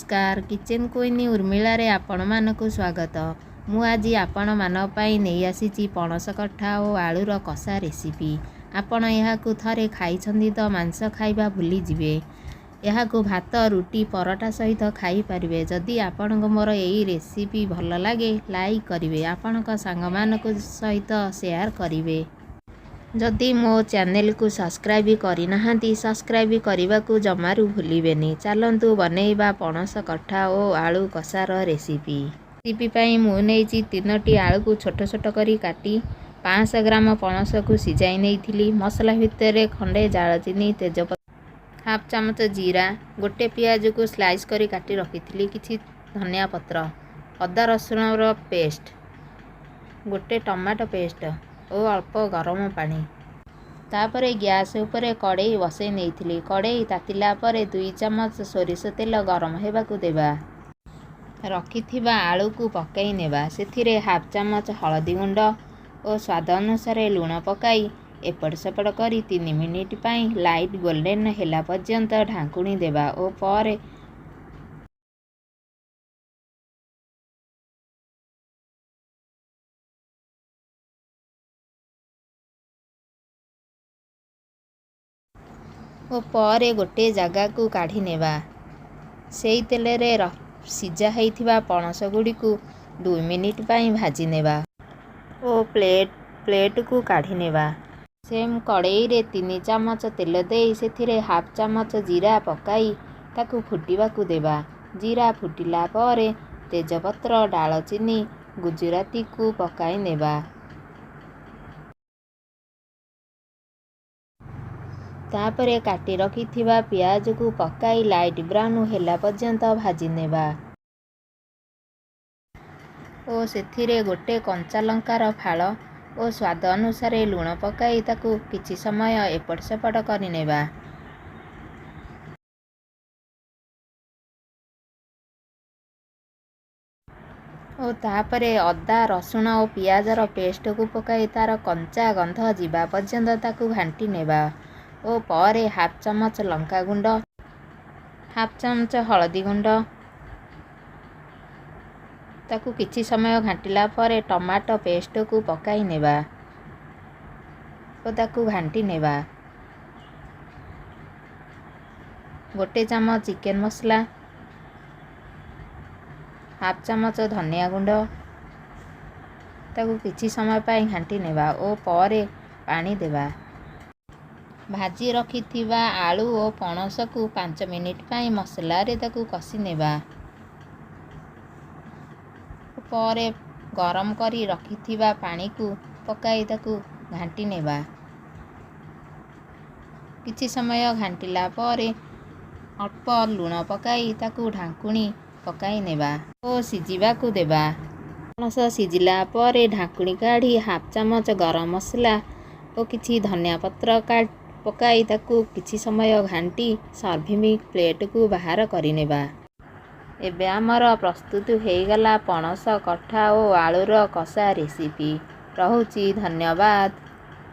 ନମସ୍କାର, kitchen queen ଉର୍ମିଳାରେ ଆପଣମାନଙ୍କୁ ସ୍ୱାଗତ। ମୁଁ ଆଜି ଆପଣମାନଙ୍କ ପାଇଁ ନେଇ ଆସିଛି ପଣସ କଠା ଓ ଆଳୁର କଷା ରେସିପି। ଆପଣ ଏହାକୁ ଥରେ ଖାଇଛନ୍ତି ତ ମାଂସ ଖାଇବା ଭୁଲିଯିବେ। ଏହାକୁ ଭାତ, ରୁଟି, ପରଟା ସହିତ ଖାଇପାରିବେ। ଯଦି ଆପଣଙ୍କୁ ମୋର ଏହି ରେସିପି ଭଲ ଲାଗେ, ଲାଇକ୍ କରିବେ, ଆପଣଙ୍କ ସାଙ୍ଗମାନଙ୍କ ସହିତ ସେୟାର କରିବେ। ଯଦି ମୋ ଚ୍ୟାନେଲକୁ ସବସ୍କ୍ରାଇବ୍ କରିନାହାନ୍ତି, ସବସ୍କ୍ରାଇବ୍ କରିବାକୁ ଜମାରୁ ଭୁଲିବେନି। ଚାଲନ୍ତୁ ବନେଇବା ପଣସ କଠା ଓ ଆଳୁ କଷାର ରେସିପି। ରେସିପି ପାଇଁ ମୁଁ ନେଇଛି ତିନୋଟି ଆଳୁକୁ ଛୋଟ ଛୋଟ କରି କାଟି, 500 ଗ୍ରାମ ପଣସକୁ ସିଝାଇ ନେଇଥିଲି। ମସଲା ଭିତରେ ଖଣ୍ଡେ ଡାଳଚିନି, ତେଜପତ୍ର, ହାଫ୍ ଚାମଚ ଜିରା, ଗୋଟେ ପିଆଜକୁ ସ୍ଲାଇସ୍ କରି କାଟି ରଖିଥିଲି, କିଛି ଧନିଆ ପତ୍ର, ଅଦା ରସୁଣର ପେଷ୍ଟ, ଗୋଟେ ଟମାଟୋ ପେଷ୍ଟ ଓ ଅଳ୍ପ ଗରମ ପାଣି। ତାପରେ ଗ୍ୟାସ୍ ଉପରେ କଡ଼େଇ ବସେଇ ନେଇଥିଲି। କଡ଼େଇ ତାତିଲା ପରେ 2 ଚାମଚ ସୋରିଷ ତେଲ ଗରମ ହେବାକୁ ଦେବା। ରଖିଥିବା ଆଳୁକୁ ପକାଇ ନେବା। ସେଥିରେ ହାଫ୍ ଚାମଚ ହଳଦୀ ଗୁଣ୍ଡ ଓ ସ୍ୱାଦ ଅନୁସାରେ ଲୁଣ ପକାଇ ଏପଟ ସେପଟ କରି 3 ମିନିଟ୍ ପାଇଁ ଲାଇଟ୍ ଗୋଲ୍ଡେନ୍ ହେଲା ପର୍ଯ୍ୟନ୍ତ ଢାଙ୍କୁଣୀ ଦେବା ଓ ପରେ ଗୋଟେ ଜାଗାକୁ କାଢ଼ି ନେବା। ସେଇ ତେଲରେ ସିଝା ହେଇଥିବା ପଣସ ଗୁଡ଼ିକୁ 2 ମିନିଟ୍ ପାଇଁ ଭାଜି ନେବା ଓ ପ୍ଲେଟକୁ କାଢ଼ି ନେବା। ସେମ୍ କଡ଼େଇରେ 3 ଚାମଚ ତେଲ ଦେଇ ସେଥିରେ ହାଫ୍ ଚାମଚ ଜିରା ପକାଇ ତାକୁ ଫୁଟିବାକୁ ଦେବା। ଜିରା ଫୁଟିଲା ପରେ ତେଜପତ୍ର, ଡାଳଚିନି, ଗୁଜୁରାତିକୁ ପକାଇ ନେବା। ତାପରେ କାଟି ରଖିଥିବା ପିଆଜକୁ ପକାଇ ଲାଇଟ୍ ବ୍ରାଉନ୍ ହେଲା ପର୍ଯ୍ୟନ୍ତ ଭାଜି ନେବା ଓ ସେଥିରେ ଗୋଟେ କଞ୍ଚା ଲଙ୍କାର ଫାଳ ଓ ସ୍ୱାଦ ଅନୁସାରେ ଲୁଣ ପକାଇ ତାକୁ କିଛି ସମୟ ଏପଟ ସେପଟ କରିନେବା। ଓ ତାପରେ ଅଦା, ରସୁଣ ଓ ପିଆଜର ପେଷ୍ଟକୁ ପକାଇ ତାର କଞ୍ଚା ଗନ୍ଧ ଯିବା ପର୍ଯ୍ୟନ୍ତ ତାକୁ ଘାଣ୍ଟି ନେବା ଓ ପରେ ହାଫ୍ ଚାମଚ ଲଙ୍କାଗୁଣ୍ଡ, ହାଫ୍ ଚାମଚ ହଳଦୀ ଗୁଣ୍ଡ, ତାକୁ କିଛି ସମୟ ଘାଣ୍ଟିଲା ପରେ ଟମାଟୋ ପେଷ୍ଟକୁ ପକାଇ ନେବା ଓ ତାକୁ ଘାଣ୍ଟି ନେବା। ଗୋଟେ ଚାମଚ ଚିକେନ୍ ମସଲା, ହାଫ୍ ଚାମଚ ଧନିଆ ଗୁଣ୍ଡ, ତାକୁ କିଛି ସମୟ ପାଇଁ ଘାଣ୍ଟି ନେବା ଓ ପରେ ପାଣି ଦେବା। ଭାଜି ରଖିଥିବା ଆଳୁ ଓ ପଣସକୁ 5 ମିନିଟ୍ ପାଇଁ ମସଲାରେ ତାକୁ କଷି ନେବା। ପରେ ଗରମ କରି ରଖିଥିବା ପାଣିକୁ ପକାଇ ତାକୁ ଘାଣ୍ଟି ନେବା। କିଛି ସମୟ ଘାଣ୍ଟିଲା ପରେ ଅଳ୍ପ ଲୁଣ ପକାଇ ତାକୁ ଢାଙ୍କୁଣୀ ପକାଇ ନେବା ଓ ସିଝିବାକୁ ଦେବା। ପଣସ ସିଝିଲା ପରେ ଢାଙ୍କୁଣୀ କାଢ଼ି ହାଫ୍ ଚାମଚ ଗରମ ମସଲା ଓ କିଛି ଧନିଆ ପତ୍ର ପକାଇ ତାକୁ କିଛି ସମୟ ଘାଣ୍ଟି ସର୍ଭିଂ ପ୍ଲେଟକୁ ବାହାର କରିନେବା। ଏବେ ଆମର ପ୍ରସ୍ତୁତ ହେଇଗଲା ପଣସ କଠା ଓ ଆଳୁର କଷା ରେସିପି। ରହୁଛି, ଧନ୍ୟବାଦ।